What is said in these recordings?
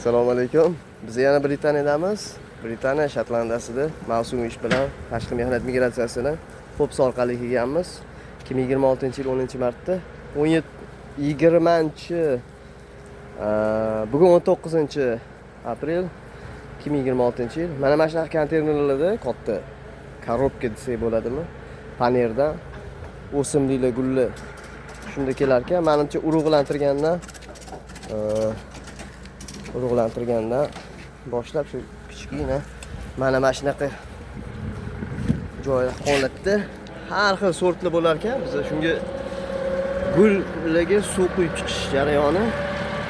Assalomu alaykum. Biz yana Britaniyadamiz. Britaniya Shotlandiyasida mavsumiy ish bilan tashqi mehnat migratsiyasini FOPS orqali kelganmiz. 2026-yil 10-martda 17 20 bugun 19 aprel 2026-yil. Mana shunaqa konteynerlarda, katta коробка desak bo'ladimi? Fanerdan o'simliklar, gullar shunda kelar ekan. Menimcha, urug'lantirgandan boshlab shu kichkina mana shunaqa joy holatda har xil sortli bo'lar ekan. Biz shunga gullarga suv quyib chiqish jarayoni.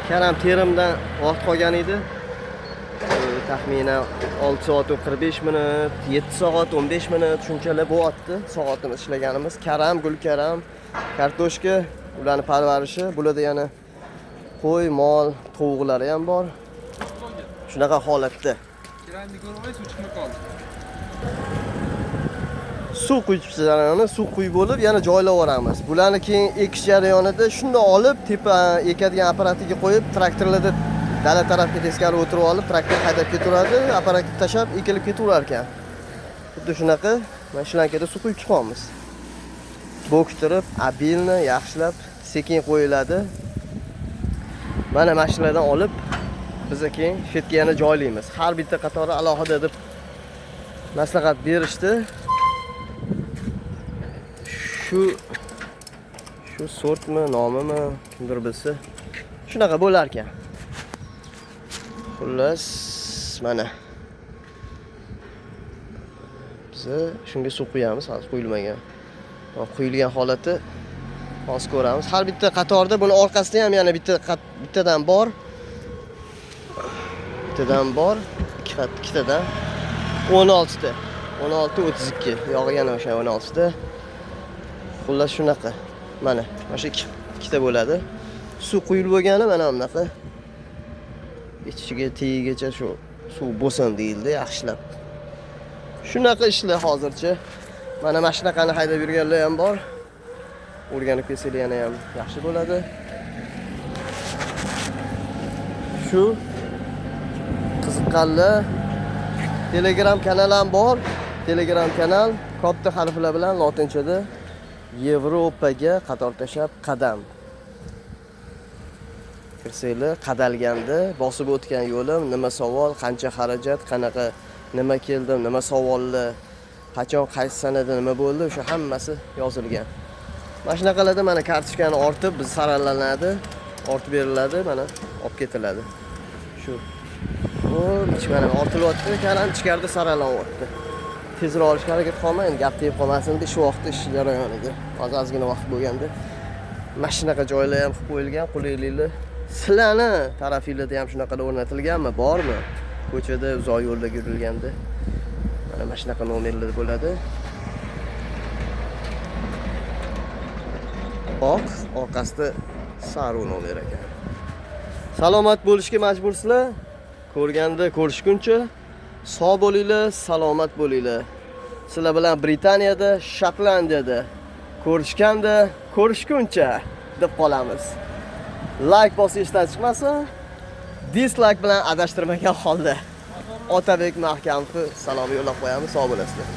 Karam terimdan vaqt qolgan edi. Taxminan 6 soat 45 minut, 7 soat 15 minut shunchalar bo'lyapti soatimiz ishlaganimiz. Karam, gulkaram, kartoshka, ularni parvarishi, bularda yana qo'y, mol, tovuqlari ham bor. Shunaqa holatda. Kiramni ko'rmay suv chiqmay qoldi. Suv quyib jarayoni, suv quyib bo'lib, yana joylab yuboramiz. Bularni keyin ekish jarayonida shunday olib, tepa ekadigan apparatiga qo'yib, traktorlarda dala tarafga teskari o'tirib olib, traktor haydab ketaveradi, apparatga tashlab ekilib ketaverar ekan. Xuddi shunaqa mana shlankada suv quyib chiqamiz. Bo'ktirib, обильно, yaxshilab, sekin qo'yiladi. Mana shulardan olib, biz keyin shu yerga yana joylaymiz. Har bitta qatori alohida deb maslahat berishdi. Shu sortmi, nomimi, kimdir bilsa, shunaqa bo'lar ekan. Xullas, mana biza shunga suv quyamiz, hozir quyilmagan. Quyilgan holati hozir ko'ramiz. Har bitta qatorda buni orqasida ham yana bitta bittadan bor. Bittadan bor, ikki qat, ikkitadan 16 ta. 16 32. Yog'i yana o'sha 16 ta. Xullas, shunaqa. Mana shu ikkita bo'ladi. Suv quyilib bo'lgani mana bunaqa. Ichiga, tagigacha shu suv bo'lsin deyildi yaxshilab. Shunaqa ishlar hozircha. Mana shunaqani haydab yurganlar ham bor. O'rganib kelsanglar yana ham yaxshi bo'ladi. Shu qiziqqanlar, Telegram kanal ham bor. Telegram kanal katta harflar bilan lotinchada "Yevropaga qator tashlab qadam". Kirsanglar, qadalganda bosib o'tgan yo'lim, nima savol, qancha xarajat, qanaqa, nima keldim, nima savollar, qachon, qaysi sanada nima bo'ldi, o'sha hammasi yozilgan. Mana shunaqalarda mana kartochkani ortib biz saralanadi, ortib beriladi, mana olib ketiladi. Shu. O, mana ortilyapti, karam ichkarida saralanyapti. Tezroq olishga harakat qilma, endi gap tegib qolmasin deb shu vaqtda ish jarayoniga. Hozir ozgina vaqt bo'lganda mana shunaqa joylar ham qilib qo'yilgan, qulayliklar. Sizlarni tarafinglarda ham shunaqalar o'rnatilganmi, bormi? Ko'chada, uzoq yo'lda yurilganda mana shunaqa nomerlar bo'ladi. Oq, orqasida sariq nomer ekan. Salomat bo'lishga majbursizlar. Ko'rganda ko'rishguncha sog' bo'linglar, salomat bo'linglar. Sizlar bilan Britaniyada, Shotlandiyada ko'rishganda ko'rishguncha deb qolamiz. Like bosishdan chiqmasin. Dislike bilan adashtirmagan holda. Otabek Mahkamovga salom yo'llab qo'yamiz. Sog' bo'lasizlar.